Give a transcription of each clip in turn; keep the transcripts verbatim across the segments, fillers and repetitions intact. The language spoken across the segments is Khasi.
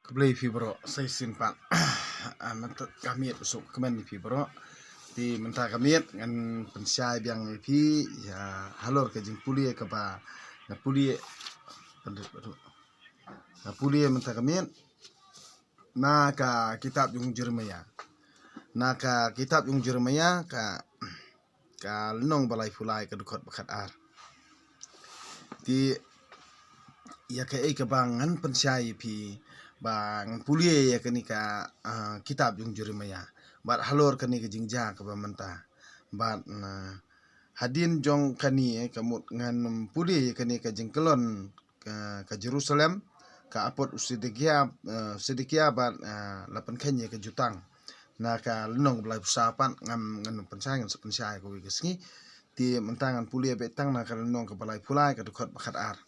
Khublei phi bro, sa shisien pat. Ah, mynta ka miet suk kmen phi bro. Te mynta ka miet ngan pynshai biang ïa phi ïa halor ka jingpule kaba nga pule, nga pule mynta ka miet na ka kitab jong Jeremiah. Na ka kitab jong Jeremiah ka ka lynnong ba laiphew lai ka dkhot ba khatar. Te ïa kaei kaba ngan pynshai ïa phi ba ngan pule ïa kane ka, ah, kitab jong Jeremiah bad halor kane ka jingjia kaba mynta. Bad, ah, hadien jong kane ka mut ngan pule ïa kane ka jingkyllon ka, ka Jerusalem, ka apot u Sedekia, eh, Sedekia bad, eh, la pynkheiñ ïa ka jutang. Na ka lynnong ba laiphew saw pat ngam, ngan pynshai, ngan sa pynshai kawei ka sngi. Te mynta ngan pule beit tang na ka lynnong kaba laiphew lai ka dkhot ba khatar.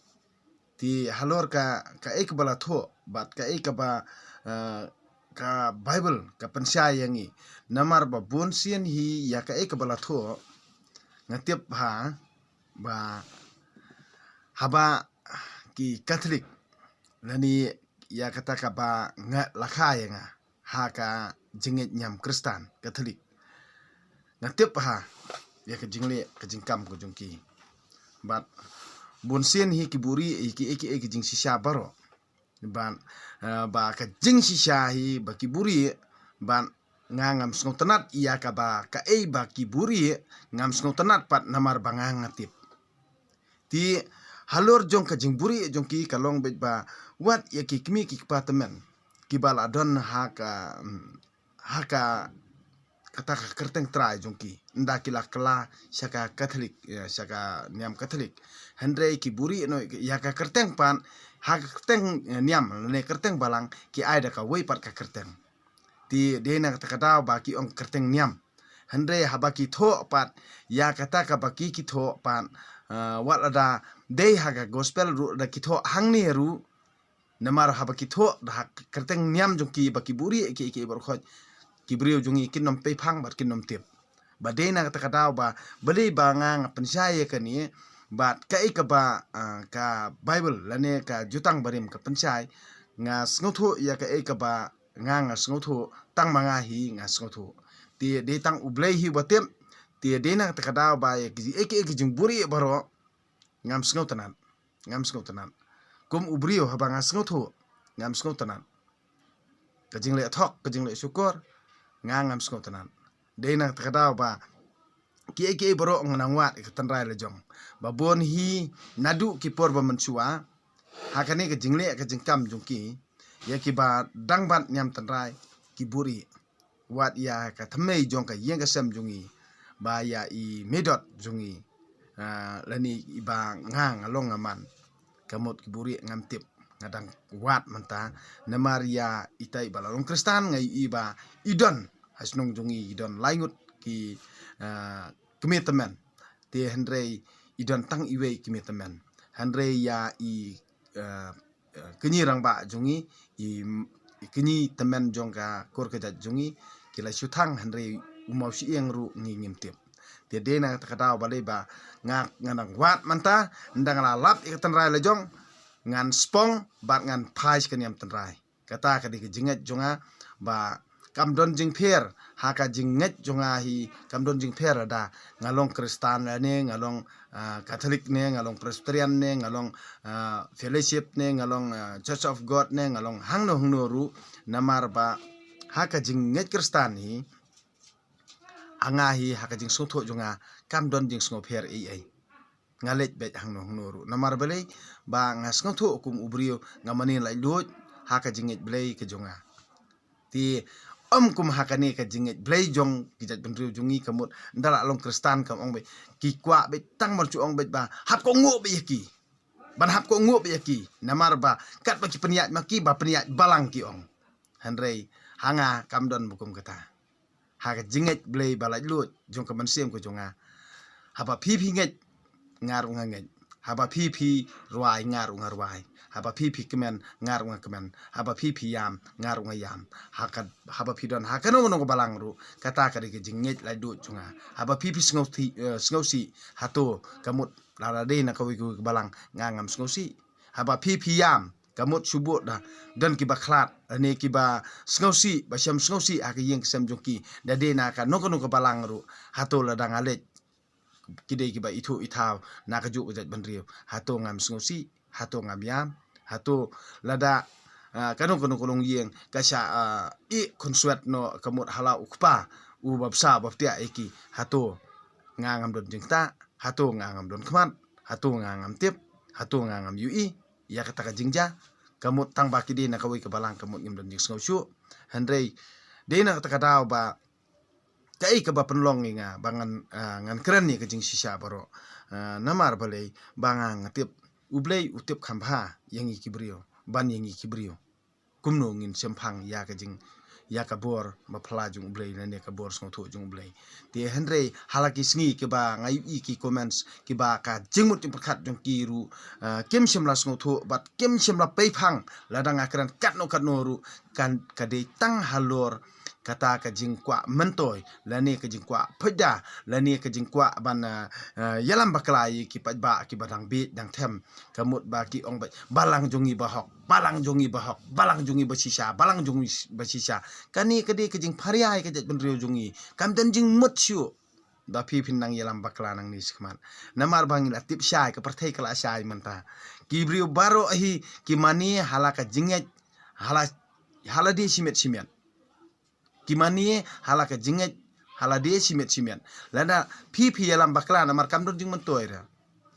Te halor ka, kaei kaba la thoh bad kaei kaba, eh, ka Baibl ka pynshai ïa ngi. Namar ba bun sien hi ïa kaei kaba la thoh nga tip ha ba haba ki Katholik lane ïa kata kaba nga la kha ïa nga ha ka jingngeit niam Khristan Katholik. Nga tip ha ïa ka jingleh ka jingkam ka jong ki. Bad bun sien hi ki buri ïa ki, ïa ki, ïa ki jingshisha baroh. Bad, eh, ba ka jingshisha hi ba ki buri bad nga ngam sngewtynnat ïa kaba kaei ba ki buri ngam sngewtynnat pat namar ba nga nga tip. Te halor jong ka jingburi jong ki ka long beit ba wat ïa ki kmie ki kpa tymmen kiba la don ha ka, mm, ha ka kata ka kyrteng trai jong ki. Ynda ki la kylla sha ka Katholik, eh, sha ka niam Katholik. Hynrei ki buri noh ïa ka kyrteng pat ha ka kyrteng, eh, niam lane kyrteng balang ki ai da kawei pat ka kyrteng. Te dei na kata ka daw ba ki ong kyrteng niam. Hynrei haba ki thoh pat ïa kata kaba ki, ki thoh pat, eh, wat lada dei ha ka gospel ruh da ki thoh hangne ruh. Namar haba ki thoh da ha kyrteng niam jong ki ba ki buri ïa ki, ïa ki baroh khoit, ki briew jong ngi kin ym pei phang bad kin ym tip. Ba dei na kata ka daw ba balei ba nga nga pynshai ïa kane bad kaei kaba, ah, ka Baibl lane ka Jutang Barim ka pynshai, nga sngewthuh ïa kaei kaba nga nga sngewthuh, tang ma nga hi nga sngewthuh. Te dei tang U Blei hi uba tip. Te dei na kata ka daw ba ïa ki, ïa ki, ïa ki jingburi baroh ngam sngewtynnat. Ngam sngewtynnat. Kum u briew haba nga sngewthuh ngam sngewtynnat. Ka jingleh thok, ka jingleh shukor, nga ngam sngewtynnat. Dei na kata ka daw ba kiei kiei baroh nga nang wad ïa ka tynrai la jong. Ba bun hi naduh ki por ba mynshuwa ha kane ka jingleh ka jingkam jong ki, ïa kiba dang bat niam tynrai ki buri. Wat ïa ka thymmei jong ka ïing ka sem jong ngi, ba ïa i mei dot jong ngi, ah, lane i ba nga nga long nga man. Ka mut ki buri ngam tip, nga dang wad mynta. Namar ïa itai ba la long Khristan nga i ba i don ha shnong jong ngi i don lai ngut ki, ah, kmie tymmen. Te hynrei i don tang iwei kmie tymmen. Hynrei ïa i, eh, eh, kñi rangbah jong ngi, i, i kñi tymmen jong ka kur ka jait jong ngi, ki la shu thang hynrei u mawshyieng ruh ngi ngim tip. Te dei na kata ka daw balei ba nga, nga nang wad mynta, ynda nga la lap ïa ka tynrai la jong, ngan spong bad ngan phai sha ka niam tynrai. Kata ka dei ka jingngeit jong nga ba kam don jingpher ha ka jingngeit jong nga hi, kam don jingpher lada nga long Khristan lane nga long, ah, Katholik ne, nga long Presbyterian ne, nga long, ah, Fellowship ne, nga long, ah, Church of God ne, nga long hangno hangno ruh, namar ba ha ka jingngeit Khristan hi, ha nga hi ha ka jingsngewthuh jong nga kam don jingsngewpher ei ei. Nga leit beit hangno hangno ruh. Namar balei ba nga sngewthuh kum u briew nga mane laitluid ha ka jingngeit Blei ka jong nga. Te ym kum ha kane ka jingngeit Blei jong ki jait bynriew jong ngi ka mut ynda la long Khristan kam ong beit. Ki kwah beit tang ban shu ong beit ba hap kohnguh beit ïa ki. Ban hap kohnguh beit ïa ki. Namar ba katba ki pynïaid ma ki ba pynïaid balang ki ong. Hynrei ha nga kam don ba kum kata. Ha ka jingngeit Blei ba laitluid jong ka mynsiem ka jong nga. Haba phi phi ngeit, nga ruh nga ngeit. Haba phi phi rwai, nga ruh nga rwai. Haba phi phi kmen, nga ruh nga kmen. Haba phi phi ïam, nga ruh nga ïam. Ha ka, haba phi don ha kano kano ka balang ruh, kata ka dei ka jingngeit laitluid jong nga. Haba phi phi sngewsih, eh, sngewsih, hato ka mut lada dei na kawei kawei ka balang nga ngam sngewsih. Haba phi phi ïam, Ka mut shu bud da don kiba khlad, lane kiba sngewsih, ba shem sngewsih ha ka ïing ka sem jong ki. Da dei na kano kano ka balang ruh, hato lada nga leit, ki dei kiba ithuh ithaw na kajuh ka jaitbynriew. Hato ngam sngewsih, hato ngam ïam, hato lada, ah, kano kano ka longïing ka shah, ah, ih khunswet noh ka mut ha la u kpa uba bsa uba btiah ïa ki. Hato nga ngam don jingktah, hato nga ngam don khmat, hato nga ngam tip, hato nga ngam ïohi ïa kata ka jingjia. Ka mut tang ba ki dei na kawei ka balang ka mut ngim don jingsngew shuh. Hynrei dei na kata ka daw ba kaei kaba pynlong ïa nga ba ngan, ah, ngan kren ïa ka jingshisha baroh. Ah, namar balei? Ba nga nga tip U Blei u tip kham bha ïa ngi ki briew, ban ïa ngi ki briew kumno ngin shemphang ïa ka jing, ïa ka bor ba phylla jong U Blei lane ka bor sngewthuh jong U Blei. Te hynrei ha la ki sngi kiba nga ïohi ki comments kiba ka jingmut jingpyrkhat jong ki ruh, ah, kim shym la sngewthuh bad kim shym la peiphang lada nga kren katno katno ruh, kan ka dei tang halor kata ka jingkwah myntoi lane ka jingkwah pyrda lane ka jingkwah ban, ah, ah, ïalam bakla ïa ki paidbah kiba dang bieit dang them. Ka mut ba ki ong ba balang jong ngi ba hok, balang jong ngi ba hok, balang jong ngi ba shisha, balang jong ngi ba shisha. Kane ka dei ka jingpharia ïa ka jaitbynriew jong ngi. Kam don jingmut shuh ba phi phin nang ïalam bakla nangne shakhmat. Namar ba ngi la tip shai, ka pyrthei ka la shai mynta. Ki briew baroh hi ki mane ha la ka jingngeit, ha la, ha lade shimet shimet. Ki mane ha la ka jingngeit ha lade shimet shimet. Lada phi phi ïalam bakla namar kam don jingmyntoi re.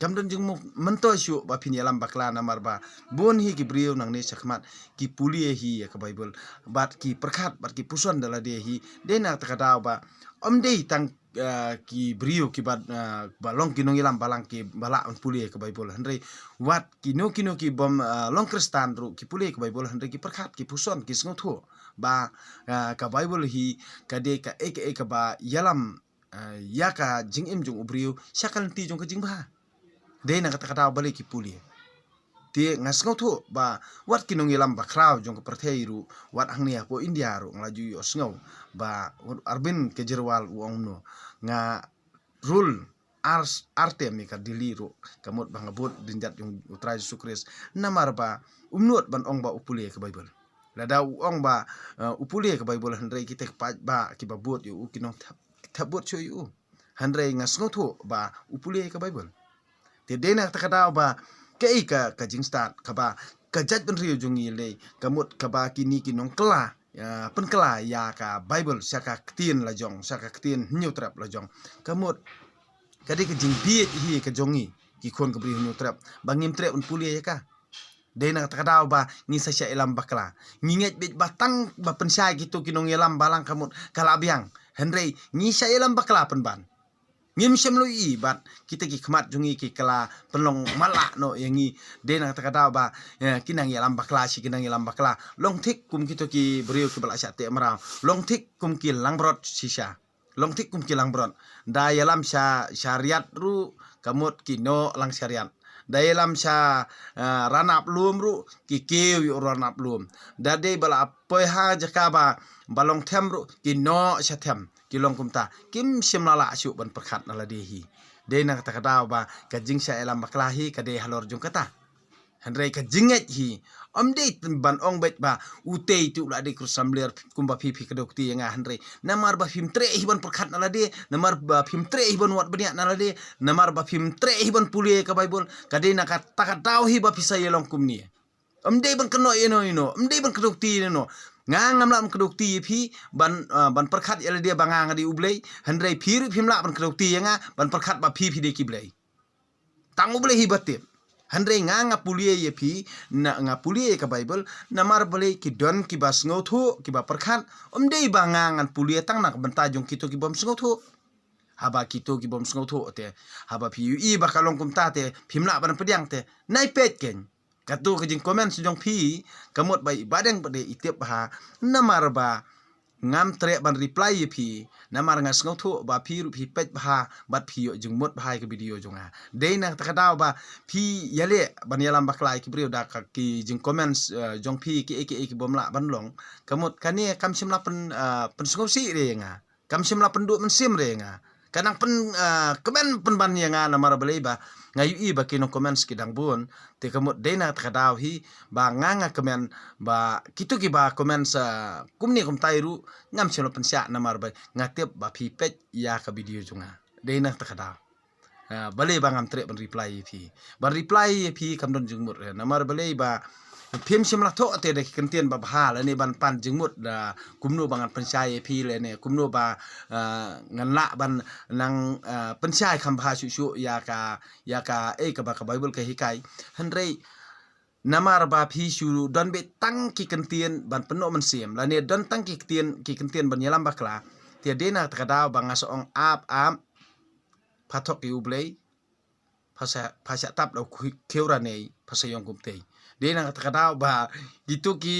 Kam don jingmyntoi shuh ba phin ïalam bakla namar ba bun hi ki briew nangne shakhmat ki pule hi ïa ka Baibl bad ki pyrkhat bad ki puson da lade hi. Dei na kata ka daw ba ym dei tang, ah, ki briew kiba, ah, ba long ki nongïalam balang kiba lah ban pule ïa ka Baibl, hynrei wat kino kino ki bym, ah, long Khristan ruh ki pule ïa ka Baibl, hynrei ki pyrkhat, ki puson, ki sngewthuh ba, ah, ka Baibl hi ka dei kaei kaei kaba ïalam, ah, ïa ka jingim jong u briew sha ka lynti jong ka jingbha. Dei na kata ka daw balei ki pule. Te nga sngewthuh ba wat ki nongïalam bakhraw jong ka pyrthei ruh, wat hangne hapoh India ruh nga la ju ïohsngew ba Arvind Kejriwal u ong kumno, nga rule ar, ar term ïa ka Delhi ruh, ka mut ba nga bud dynjat jong U Trai Jisu Khrist. Namar ba um nud ban ong ba u pule ïa ka Baibl. Lada u ong ba, eh, u pule ïa ka Baibl, hynrei kita ki paidbah kiba bud ïa u ki nong thep, thep bud shuh ïa u. Hynrei nga sngewthuh ba u pule ïa ka Baibl. Te dei na kata ka daw ba kaei ka, ka jingstad kaba ka jaitbynriew jong ngi lei, ka mut kaba kine ki nongkylla, ah, pynkylla ïa ka Baibl sha ka ktien la jong, sha ka ktien Hynñiewtrep la jong. Ka mut ka dei ka jingbieit hi ka jong ngi ki khun ka briew Hynñiewtrep ba ngim treh ban pule ïa ka. Dei na kata ka daw ba ngi sa shah ïalam bakla. Ngi ngeit beit ba tang ba pynshai kito ki nongïalam balang ka mut ka la biang. Hynrei ngi shah ïalam bakla pynban. Ngim shym la ïohi bad kita ki khmat jong ngi ki kylla pynlong matlah noh ïa ngi. Dei na kata ka daw ba, eh, ki nang ïalam bakla shi ki nang ïalam bakla. Long thik kum kito ki briew kiba la shah teh mraw. Long thik kum ki langbrot shisha. Long thik kum ki langbrot. Da ïalam sha, sha riat ruh ka mut ki noh lang sha riat. Da ïalam sha, eh, ranap lum ruh ki kiew ïa u ranap lum. Da dei ba la poi ha jaka ba, ba long them ruh ki noh sha them. Ki long kumta, kim shym la lah shuh ban pyrkhat na lade hi. Dei na kata ka daw ba ka jingshah ïalam bakla hi ka dei halor jong kata. Hynrei ka jingngeit hi ym dei ban ong beit ba utei te u la dei Khrist samler kumba phi phi kdew kti ïa nga, hynrei namar ba phim treh hi ban pyrkhat na lade, namar ba phim treh hi ban wad bniah na lade, namar ba phim treh hi ban pule ïa ka Baibl, ka dei na kata ka daw hi ba phi sa ïalong kumne. Ym dei ban kynnoh ïano ïano, ym dei ban kdew kti ïano. Nga ngam lah ban kdew kti ïa phi ban, ah, ban pyrkhat ïa lade ba nga nga dei U Blei, hynrei phi ruh phim lah ban kdew kti ïa nga ban pyrkhat ba phi phi dei ki blei. Tang U Blei hi ba tip. Hynrei nga nga pule ïa phi, na, nga pule ïa ka Baibl, namar balei ki don kiba sngewthuh, kiba pyrkhat, ym dei ba nga ngan pule tang na ka bynta jong kito ki bym sngewthuh. Haba kito ki bym sngewthuh te, haba phi ïohi ba ka long kumta te, phim lah ban pdiang te, nai peit kein. Kato ka jingcomment jong phi, ka mut ba i Bahdeng pat de i tip bha, namar ba ngam treh ban reply ïa phi, namar nga sngewthuh ba phi ruh phi peit bha, bad phi ïoh jingmut bha ïa ka video jong nga. Dei na kata ka daw ba phi ïaleh ban ïalam bakla ïa ki briew da ka ki jingcomment, eh, jong phi kiei kiei ki bym lah ban long. Ka mut kane kam shym la pyn, eh, pynsngewsih re ïa nga. Kam shym la pynduh mynsiem re ïa nga. Ka nang pyn, ah, kmen pynban ïa nga namar balei ba nga ïohi ba ki nong comments ki dang bun. Te ka mut dei na kata ka daw hi ba nga nga kmen ba kito kiba comments, ah, kumne kumtai ruh ngam shym la pynshah namar ba nga tip ba phi peit ïa ka video jong nga. Dei na kata ka daw. Ah, balei ba ngam treh ban reply ïa phi. Ban reply ïa phi kam don jingmut re. Namar balei ba phim shym la thoh te da ki kyntien ba bha lane ban pan jingmut da kumno ba ngan pynshai ïa phi lane kumno ba, ah, ngan lah ban nang, ah, pynshai kham bha shuh shuh ïa ka, ïa ka, eh, kaba ka Bible ka hikai. Hynrei namar ba phi shu don beit tang ki kyntien ban pynnoh mynsiem lane don tang ki kyntien, ki kyntien ban ïalam bakla. Te dei na kata ka daw ba nga sa ong ap ap, pha thok ïa U Blei, pha sa, pha sa tap da u khi-, khiew ranei, pha sa ïong kumtei. Dei na kata ka daw ba kito ki,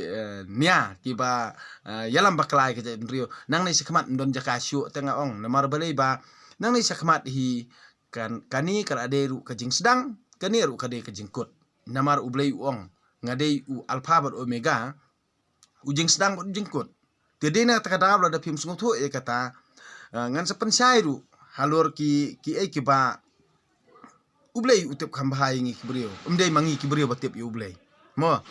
eh, nia kiba, eh, ïalam bakla ïa ka jaitbynriew. Nangne shakhmat ym don jaka shuh te nga ong namar balei ba nangne shakhmat hi kan, kane ka la dei ruh ka jingsdang, kane ruh ka dei ka jingkut. Namar U Blei u ong nga dei u Alpha bad Omega, u jingsdang bad u jingkut. Te dei na kata ka daw lada phim sngewthuh ïa kata, ah, ngan sa pynshai ruh halor ki, kiei kiba U Blei u tip kham bha ïa ngi ki briew. Ym dei ma ngi ki briew ba tip ïa U Blei. Mo.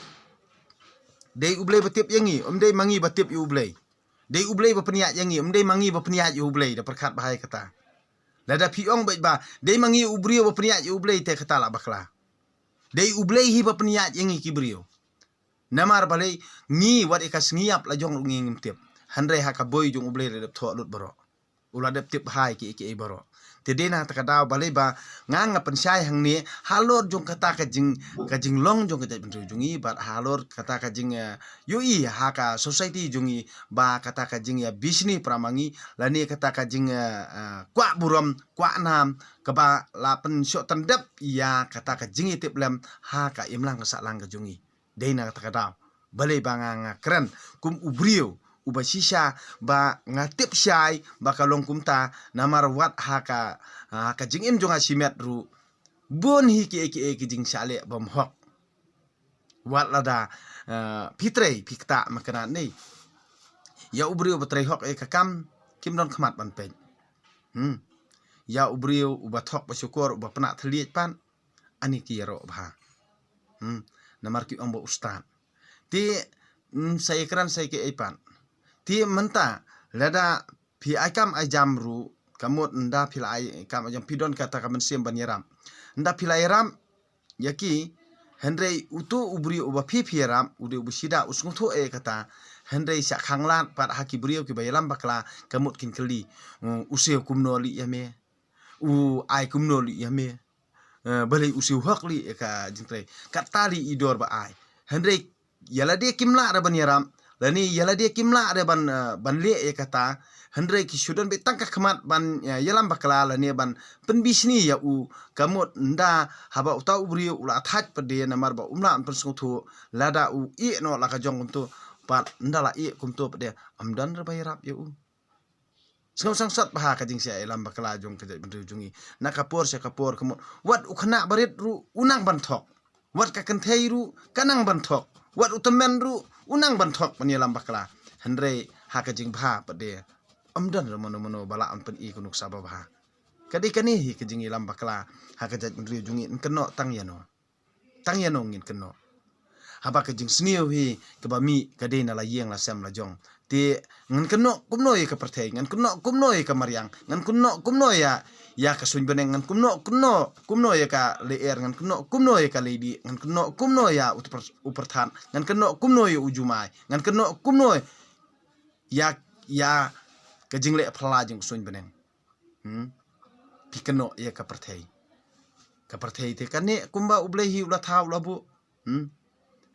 Dei U Blei ba tip ïa ngi, ym dei ma ngi ba tip ïa U Blei. Dei U Blei ba pynïaid ïa ngi, ym dei ma ngi ba pynïaid ïa U Blei, da pyrkhat bha ïa kata. Lada phi ong beit ba dei ma ngi u briew ba pynïaid ïa U Blei te kata la bakla. Dei U Blei hi ba pynïaid ïa ngi ki briew. Namar balei ngi wat ïa ka sngi ïap la jong ruh ngi ngim tip. Hynrei ha ka boi jong U Blei la dep thoh lut baroh. U la dep tip bha ïa kiei kiei baroh. Te dei na kata ka daw balei ba nga nga pynshai hangne halor jong kata ka jing, ka jinglong jong ka jaitbynriew jong ngi bad halor kata ka jing, eh, ïohi ha ka society jong ngi ba kata ka jingïabishni para ma ngi lane kata ka jing, eh, eh, kwah burom, kwah nam kaba la pynshoh tyndep ïa kata ka jingïatiplem ha ka imlang ka sahlang ka jong ngi. Dei na kata ka daw. Balei ba nga nga kren kum u briew uba shisha ba nga tip shai ba ka long kumta namar wat ha ka, ha ka jingim jong nga shimet ruh bun hi kiei kiei ki jingshah leh bym hok. Wat lada, eh, phi trei phi ktah ma kane nei. Ïa u briew ba trei hok ïa ka kam kim don khmat ban peit. Hmm. Ïa u briew uba thok ba shukor uba pynah thylliej pat. Ani ki ïaroh bha. Hmm. Namar ki ong ba u stad. Te, mm, sa ïakren sa ïa kiei pat. Te mynta lada phi ai kam ai jam ruh, ka mut ynda phi la ai kam ai jam phi don kata ka mynsiem ban ïarap. Ynda phi la ïarap ïa ki, hynrei uto u briew uba phi phi ïarap, u dei uba shida u sngewthuh ïa kata, hynrei sa khanglad pat ha ki briew kiba ïalam bakla, ka mut kin kylli, mm, u siew kumno lih ïa me, u ai kumno lih ïa me. Eh, balei u siew hok lih ïa ka jingtrei. Kata lih i dor ba ai. Hynrei ïa lade kim lah re ban ïarap lane ïa lade kim lah re ban, eh, ban leh ïa kata. Hynrei ki shu don beit tang ka khmat ban, eh, ïalam bakla lane ban pynbishni ïa u. Ka mut ynda haba uta u briew u la thait pat de namar ba um lah ban pynsngewthuh lada u ïeh noh la ka jong kumto pat ynda la ïeh kumto pat de ym don re ba ïarap ïa u. Sngewsih sat bha ka jingshah ïalam bakla jong ka jaitbynriew jong ngi. Na ka por sha ka por ka mut wat u khynnah barit ruh u nang ban thok. Wat ka kynthei ruh ka nang ban thok. Wat u tymmen ruh u nang ban thok ban ïalam bakla. Hynrei ha ka jingbha pat de ym don re mano mano ba lah ban pyni ka nuksa ba bha. Ka dei kane hi ka jingïalam bakla ha ka jaitbynriew jong ngi, ngin kynnoh tang ïano. Tang ïano ngin kynnoh. Haba ka jingsniew hi kaba mih ka dei na la ïing la sem la jong. Te ngan kynnoh kumno ïa ka pyrthei, ngan kynnoh kumno ïa ka mariang, ngan kynnoh kumno ïa, ïa ka suiñ bneng, ngan kynnoh kumno, kumno ïa ka lyer, ngan kynnoh kumno ïa ka lady, ngan kynnoh kumno ïa u tpyr-, u pyrthat, ngan kynnoh kumno ïa u jumai, ngan kynnoh kumno ïa, ïa ka jingleh phylla jong ka suiñ bneng. Hmm. Phi kynnoh ïa ka pyrthei. Ka pyrthei te kane kumba U Blei hi u la thaw u la buh. Hmm.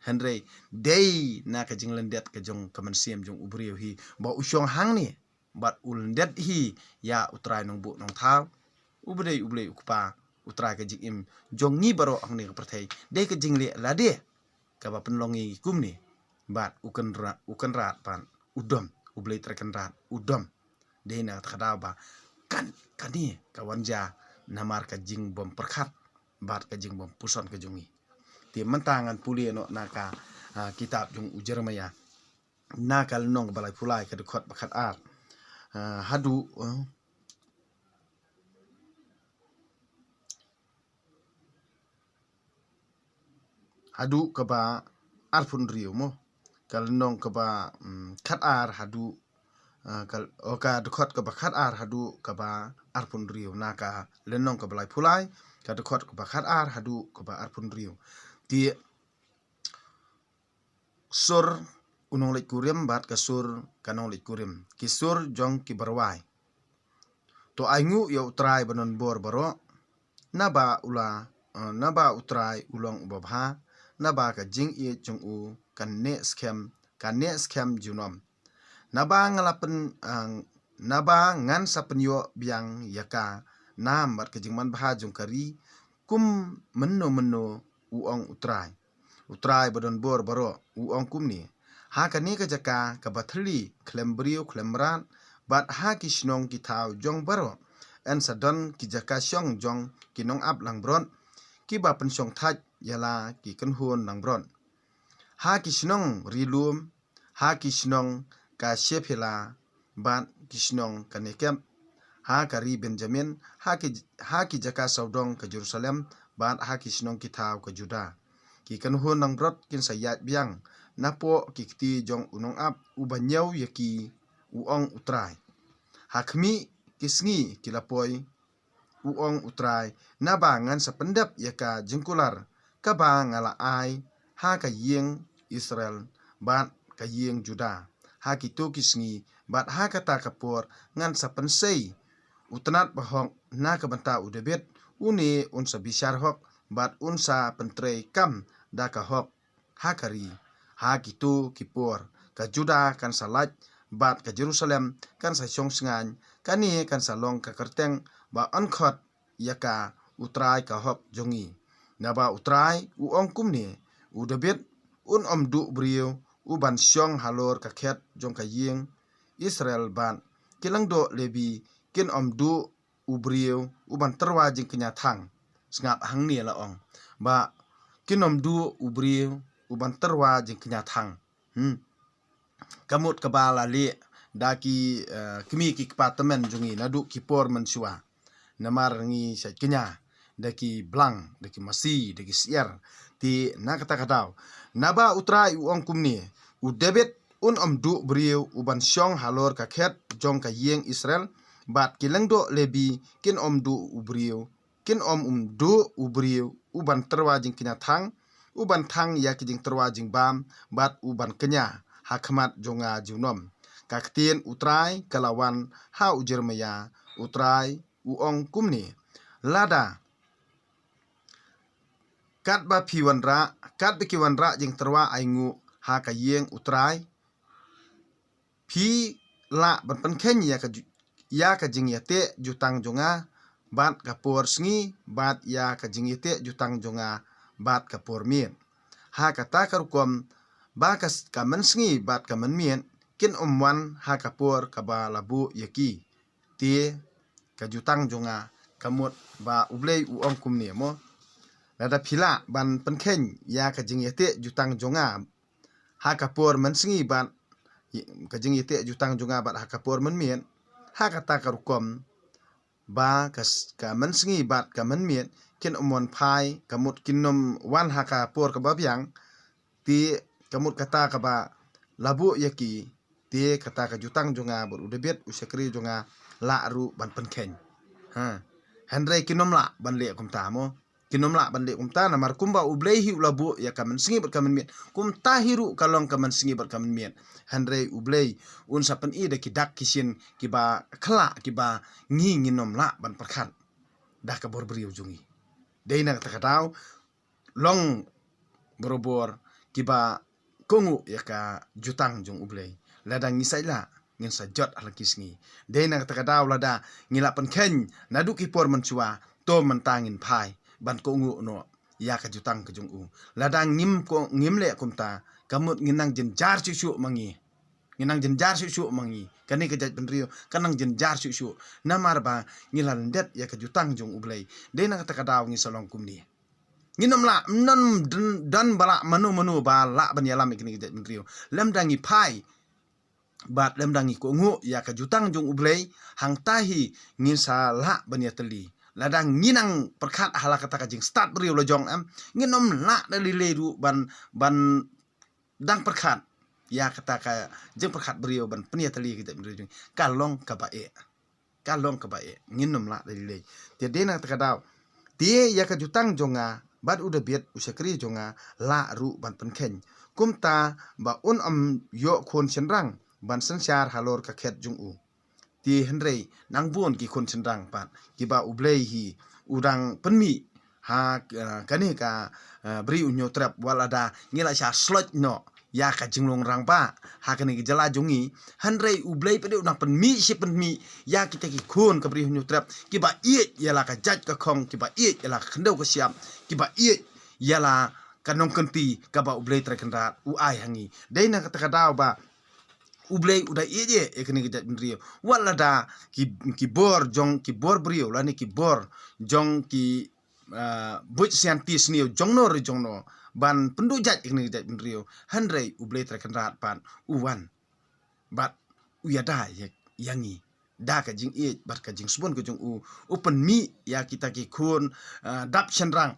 Hynrei dei na ka jinglyndet ka jong ka mynsiem jong u briew hi ba u shong hangne bad u lyndet hi ïa U Trai Nongbuh Nongthaw. U ba dei U Blei U Kpa, U Trai ka jingim jong ngi baroh hangne ka pyrthei. Dei ka jingleh lade kaba pynlong ngi kumne. Bad u Kynra-, u Kynrad pat u dom, U Blei Trai Kynrad u dom. Dei na kata ka daw ba kan, kane ka wan jia namar ka jingbym pyrkhat bad ka jingbym puson ka jong ngi. Te mynta ngan pule noh na ka, ah, kitab jong u Jeremiah. Na ka lynnong ba laiphew lai ka dkhot ba khatar. Ah, haduh, eh, haduh kaba arphew hynriew mo. Ka lynnong kaba, mm, khat ar haduh, ah, ka, o ka dkhot kaba khat ar haduh kaba arphew hynriew, na ka lynnong kaba laiphew lai, ka dkhot kaba khat ar haduh kaba arphew hynriew. Te sur u nongleit kurim bad ka sur ka nongleit kurim, ki sur jong kiba rwai. To ainguh ïa U Trai ba donbor baroh, naba u la, eh, naba U Trai u long uba bha, naba ka jingïeit jong u kan neh skhem, kan neh skhem junom. Naba nga la pyn, eh, naba ngan sa pynïoh biang ïa ka nam bad ka jingmanbha jong ka ri, kum mynno mynno, u ong U Trai. U Trai ba donbor baroh u ong kumne: Ha kane ka jaka kaba thylli khlem briew khlem mrad, bad ha ki shnong ki thaw jong baroh, yn sa don ki jaka shong jong ki nongap langbrot, kiba pynshong thait ïa la ki kynhun langbrot. Ha ki shnong ri lum, ha ki shnong ka Shephela, bad ki shnong ka Nekeb, ha ka ri Benjamin, ha ki, ha ki jaka sawdong ka Jerusalem, bad ha ki shnong ki thaw ka Juda. Ki kynhun langbrot kin sa ïaid biang napoh ki kti jong u nongap uba ñiew ïa ki, u ong U Trai. Ha khmih ki sngi ki la poi, u ong U Trai, naba ngan sa pyndep ïa ka jingkular kaba nga la ai ha ka ïing Israel bad ka ïing Juda ha kito ki sngi, bad ha kata ka por ngan sa pynsei u tnat bahok na ka bynta u Dabid, une un sa bishar hok bad un sa pyntrei kam da ka hok ha ka ri. Ha kito ki por ka Juda kan sa lait bad ka Jerusalem kan sa shong shngaiñ, kane kan sa long ka kyrteng ba yn khot ïa ka U Trai ka hok jong ngi. Naba U Trai u ong kumne: U Dabid un ym duh briew uban shong halor ka khet jong ka ïing Israel, bad ki lyngdoh Lebi kin ym duh u briew uban tyrwa jingkñia thang. Sngap, hangne la ong ba kin ym duh u briew uban tyrwa jingkñia thang. Hmm. Ka mut kaba la leh da ki, eh, kmie ki kpa tymmen jong ngi naduh ki por mynshuwa. Namar ngi shait kñia da ki blang, da ki masi, da ki syiar. Te na kata ka daw, naba U Trai u ong kumne: U Dabid un ym duh briew uban shong halor ka khet jong ka ïing Israel, bad ki lyngdoh Lebi kin ym duh u briew, kin ym, ym duh u briew uban tyrwa jingkñia thang, uban thang ïa ki jingtyrwa jingbam, bad uban kñia ha khmat jong nga junom. Ka ktien U Trai ka la wan ha u Jeremaïa. U Trai u ong kumne: Lada katba phi wanrah, katba ki wanrah jingtyrwa ainguh ha ka ïing U Trai, phi lah ban pynkheiñ ïa ka ju-, ïa ka jingïateh jutang jong nga bad ka por sngi, bad ïa ka jingïateh jutang jong nga bad ka por miet. Ha kata ka rukom ba ka s-, ka mynsngi bad ka mynmiet kin ym wan ha ka por kaba la buh ïa ki. Te ka jutang jong nga, ka mut ba U Blei u ong kumne mo: Lada phi lah ban pynkheiñ ïa ka jingïateh jutang jong nga ha ka por mynsngi bad ka jingïateh jutang jong nga bad ha ka por mynmiet, ha kata ka rukom ba ka s-, ka mynsngi bad ka mynmiet kin ym wan phai, ka mut kin ym wan ha ka por kaba biang, te ka mut kata kaba la buh ïa ki, te kata ka jutang jong nga bad U Dabid u shakri jong nga lah ruh ban pynkheiñ. Ha. Hynrei kin ym lah ban leh kumta mo. Kin ym lah ban leh kumta, namar kumba U Blei hi u la buh ïa ka mynsngi bad ka mynmiet, kumta hi ruh ka long ka mynsngi bad ka mynmiet. Hynrei U Blei un sa pyni da ki dak ki shin kiba khlaiñ, kiba ngi ngin ym lah ban pyrkhat da ka bor briew jong ngi. Dei na kata ka daw, long barabor kiba kohnguh ïa ka jutang jong U Blei. Lada ngi shait lah, ngin sa jot ha la ki sngi. Dei na kata ka daw, lada ngi la pynkheiñ naduh ki por mynshuwa, to mynta ngin phai ban kohnguh noh ïa ka jutang ka jong U. Lada ngim ko-, ngim leh kumta, ka mut ngin nang jynjar shuh shuh ma ngi. Ngin nang jynjar shuh shuh ma ngi. Kane ka jaitbynriew kan nang jynjar shuh shuh. Namar ba ngi la lyndet ïa ka jutang jong U Blei. Dei na kata ka daw ngi sa long kumne. Ngin ym lah, ym don, don, don ba lah mano mano ba lah ban ïalam ïa kane ka jaitbynriew. Lymda ngi phai bad lymda ngi kohnguh ïa ka jutang jong U Blei, hangta hi ngin sa lah ban ïatylli. Lada ngi nang pyrkhat ha la kata ka jingstad briew la jong em, ngin ym lah da lei lei ruh ban, ban dang pyrkhat ïa kata ka jingpyrkhat briew ban pynïatylli ka jaitbynriew jong ngi. Ka long kaba eh. Ka long kaba eh. Ngin ym lah da lei lei. Te dei na kata ka daw, te ïa ka jutang jong nga bad u Dabid u shakri jong nga lah ruh ban pynkheiñ, kumta ba un ym ïoh khun shynrang ban synshar halor ka khet jong u. Te hynrei nang bun ki khun shynrang pat kiba U Blei hi u dang pynmih ha, eh, kane ka, eh, Bri U Hynñiewtrep, wat lada ngi la shah sloit noh ïa ka jinglong rangbah ha kane ka jylla jong ngi. Hynrei U Blei pat u dang pynmih shi pynmih ïa kita ki khun ka Bri U Hynñiewtrep kiba ïeit ïa la ka jait ka khong, kiba ïeit ïa la ka khyndew ka shyiap, kiba ïeit ïa la ka nongkynti kaba U Blei Trai Kynrad u ai ha ngi. Dei na kata ka daw ba U Blei u da ïeit ïa kane ka jaitbynriew. Wat lada ki, ki bor jong, ki bor briew lane ki bor jong ki, ah, buit scientist ne jongno re jongno ban pynduh jait ïa kane ka jaitbynriew, hynrei U Blei Trai Kynrad pat u wan bad u ïada ïa, ïa ngi da ka jingïeit bad ka jingsbun ka jong u, u pynmih ïa kita ki khun, ah, dap shynrang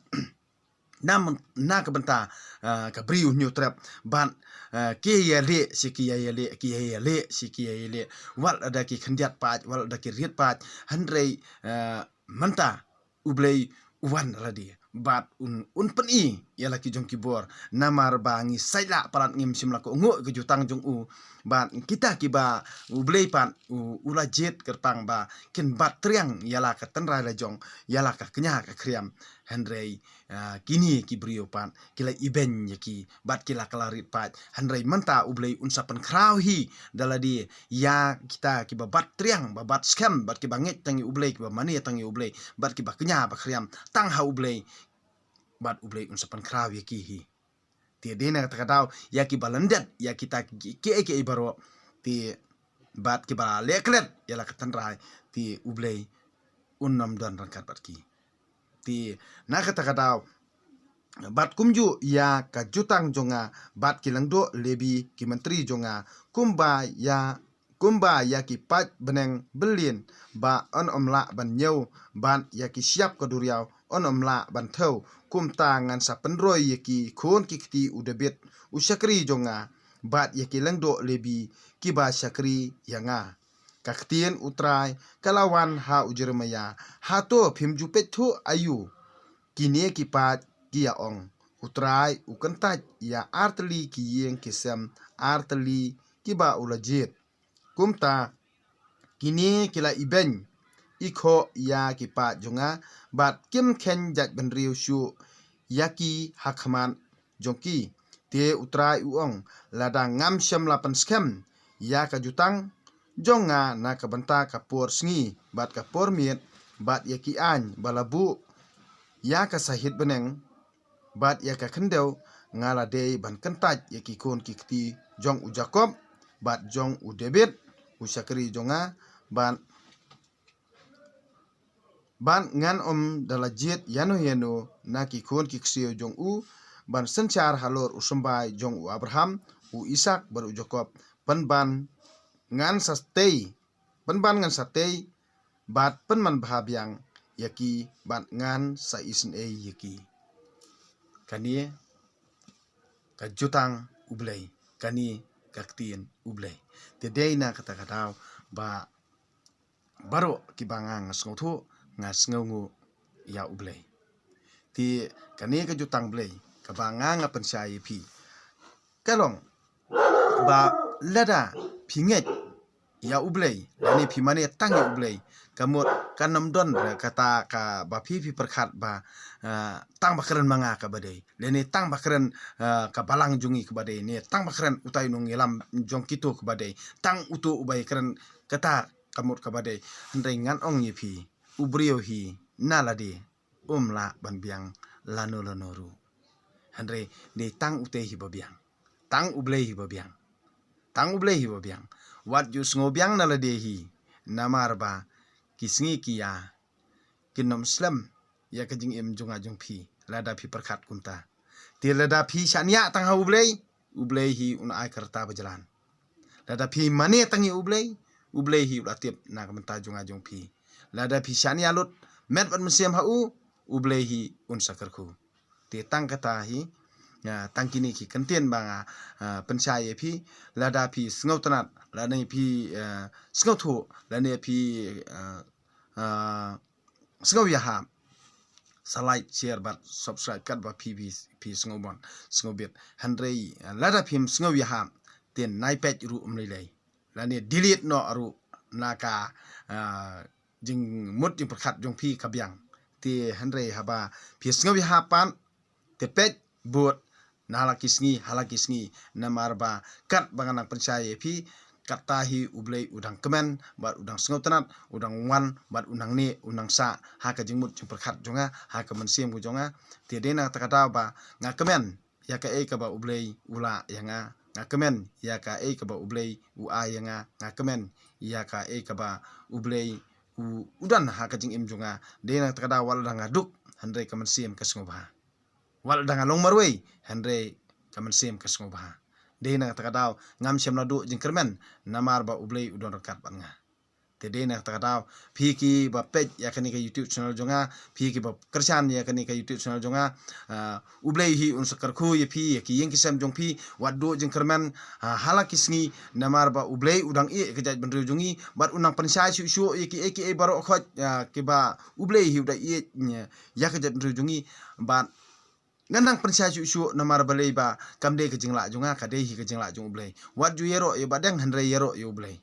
na, na ka bynta, ah, ka Bri U Hynñiewtrep. Bad, ah, ki ïaleh shi ki ïaleh, ki ïaleh shi ki ïaleh, wat lada ki khyndiat paid, wat lada ki riat paid, hynrei, ah, mynta U Blei u wan lade bad un, un pyni ïa la ki jong ki bor. Namar ba ngi sait lah palat, ngim shym la kohnguh ka jutang jong u. Bad kita kiba U Blei pat u, u la jied kyrpang ba kin bat triang ïa la ka tynrai la jong, ïa la ka kñia ka khriam. Hynrei, ah, kine ki briew pat ki la ibeiñ ïa ki bad ki la kylla riat paid. Hynrei mynta U Blei un sa pynkhraw hi da lade ïa kita kiba bat triang, ba bat skhem bad kiba ngeit tang ïa U Blei, kiba mane tang ïa U Blei bad kiba kñia ba khriam tang ha U Blei. Bad U Blei un sa pynkhraw ïa ki hi. Te dei na kata ka daw ïa kiba lyndet ïa kita ki, ki, ki, ki baroh, te bad kiba leh klet ïa la ka tynrai, te U Blei un ym don ryngkat bad ki. Te na kata ka daw bad kumjuh ïa ka jutang jong nga bad ki lyngdoh Lebi, ki myntri jong nga, kumba ïa, kumba ïa ki paid bneng byllien ba yn ym lah ban ñiew, bad ïa ki shyiap ka duriaw yn ym lah ban thew, kumta ngan sa pynroi ïa ki khun ki kti u Dabid u shakri jong nga bad ïa ki lyngdoh Lebi kiba shakri ïa nga. Ka ktien U Trai ka la wan ha u Jeremaïah. Hato phim ju peit thuh aïu? Kine ki paid ki ïa ong, U Trai u kyntait ïa ar tylli ki ïing ki sem, ar tylli kiba u la jied. Kumta kine ki la ibeiñ i khoh ïa ki paid jong nga bad kim kheiñ jaitbynriew shuh ïa ki ha khmat jong ki. Te U Trai u ong, lada ngam shym la pynskhem ïa ka jutang jong nga na ka bynta ka por sngi bad ka por miet bad ïa ki aiñ ba la buh ïa ka sahit bneng bad ïa ka khyndew, nga la dei ban kyntait ïa ki khun ki kti jong u Jakob bad jong u Dabid u shakri jong nga, bad, bad ngan ym da la jied ïano ïano na ki khun ki ksiew jong u ban synshar halor u symbai jong u Abraham, u Isak bad u Jakob. Pynban ngan sa tei, pynban ngan sa tei bad pynman bha biang ïa ki bad ngan sa isynei ïa ki. Kane ka jutang U Blei, kane ka ktien U Blei. Te dei na kata ka daw ba baroh kiba nga, nga sngewthuh, nga sngewnguh ïa U Blei. Te kane ka jutang Blei kaba nga, nga pynshai ïa phi ka long ba lada phi ngeit ïa U Blei lane phi mane tang ïa U Blei, ka mut kan ym don re kata kaba phi, phi pyrkhat ba, ah, tang ba kren ma nga kaba dei, lane tang ba kren, ah, ka balang jong ngi kaba dei, ne tang ba kren utai u nongïalam jong kito kaba dei, tang uto uba ïakren kata ka mut kaba dei. Hynrei ngan ong ïa phi, u briew hi na lade um lah ban biang lano lano ruh. Hynrei dei tang utei hi ba biang. Tang U Blei hi ba biang. Tang U Blei hi ba biang. Wat ju sngew biang na lade hi. Namar ba ki sngi ki ïa, kin ym slem ïa ka jingim jong nga jong phi lada phi pyrkhat kumta. Te lada phi shaniah tang ha U Blei, U Blei hi un ai ka rta ba jlan. Lada phi mane tang ïa U Blei, U Blei hi u la tip na ka bynta jong nga jong phi. Lada phi shaniah lut met bad mynsiem ha u, U Blei hi un sa kyrkhu. Te tang kata hi, ah, tang kine ki kyntien ba nga, ah, pynshai ïa phi, lada phi sngewtynnat, lane phi, ah, sngewthuh, lane phi, ah, ah, sngew ïahap, sa like, share bad subscribe katba phi, phi, phi sngewbha, sngewbit. Hynrei, ah, lada phim sngew ïahap, te nai peit ruh ym lei lei. Lane delete noh ruh na ka, ah, jingmut jingpyrkhat jong phi ka biang. Te hynrei haba phi sngew ïahap pat, te peit bud na ha la ki sngi, ha la ki sngi, namar ba katba nga nang pynshai ïa phi, kata hi U Blei u dang kmen, bad u dang sngewtynnat, u dang wan, bad u nangne, u nang sah ha ka jingmut jingpyrkhat jong nga, ha ka mynsiem ka jong nga. Te dei na kata ka daw ba nga kmen ïa kaei kaba U Blei u lah ïa nga, nga kmen ïa kaei kaba U Blei u ai ïa nga, nga kmen ïa kaei kaba U Blei u, u don ha ka jingim jong nga. Dei na kata ka daw wat la dang nga duk, hynrei ka mynsiem ka sngewbha. Wat la dang nga long marwei, hynrei ka mynsiem ka sngewbha. Dei na kata ka daw ngam shym la duh jingkyrmen, namar ba U Blei u don ryngkat bad nga. Te dei na kata ka daw, phi kiba peit ïa kane ka YouTube channel jong nga, phi kiba kyrshan ïa kane ka YouTube channel jong nga, ah, U Blei hi un sa kyrkhu ïa phi, ïa ki ïing ki sem jong phi, wat duh jingkyrmen, ah, ha la ki sngi, namar ba U Blei u dang ïeh ïa ka jaitbynriew jong ngi, bad u nang pynshai shuh shuh ïa kiei kiei baroh khoit, ah, kiba U Blei hi u da ïeh, ïa ka jaitbynriew jong ngi, bad ngan nang pynshai shuh shuh namar balei ba kam dei ka jinglah jong nga, ka dei hi ka jinglah jong U Blei. Wat ju ïaroh ïa u Bahdeng, hynrei ïaroh ïa U Blei.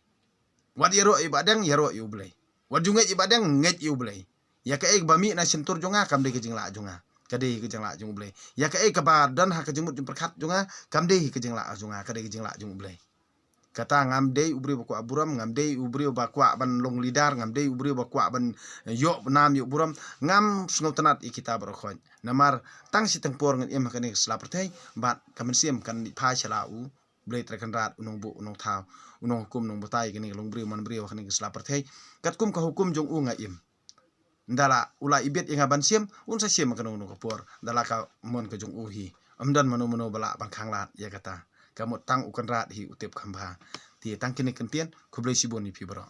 Wat ïaroh ïa u Bahdeng, ïaroh ïa U Blei. Wat ju ngeit ïa u Bahdeng, ngeit ïa U Blei. Ïa kaei kaba mih na shyntur jong nga, kam dei ka jinglah jong nga, ka dei ka jinglah jong U Blei. Ïa kaei kaba don ha ka jingmut jingpyrkhat jong nga, kam dei ka jinglah jong nga, ka dei ka jinglah jong U Blei. Kata ngam dei u briew ba kwah burom, ngam dei u briew ba kwah ban long leader, ngam dei u briew ba kwah ban ïoh nam ïoh burom, ngam sngewtynnat ïa kita baroh khoit. Namar tang shi tang por ngan im ha kane ka sla pyrthei, bad ka mynsiem kan phai sha la U Blei Trai Kynrad, u nongbuh u nongthaw, u nonghukum nongbatai kane ka longbriew manbriew ha kane ka sla pyrthei. Katkum ka hukum jong u nga im. Nda la u la ibit ïa nga ban shim, un sa shim ha kano kano ka por, da la ka mon ka jong u hi. Ym don mano mano ba lah ban khanglad ïa kata. Ka mut tang U Kynrad hi u tip kham bha. Te tang kine ki kyntien, khublei shibun ïa phi baroh.